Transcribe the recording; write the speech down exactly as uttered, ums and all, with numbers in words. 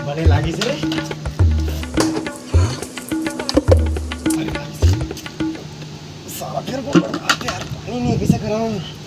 बने लागिस रे। अरे, साला फिर वो बर्बाद यार, पानी नहीं, कैसे कराऊं?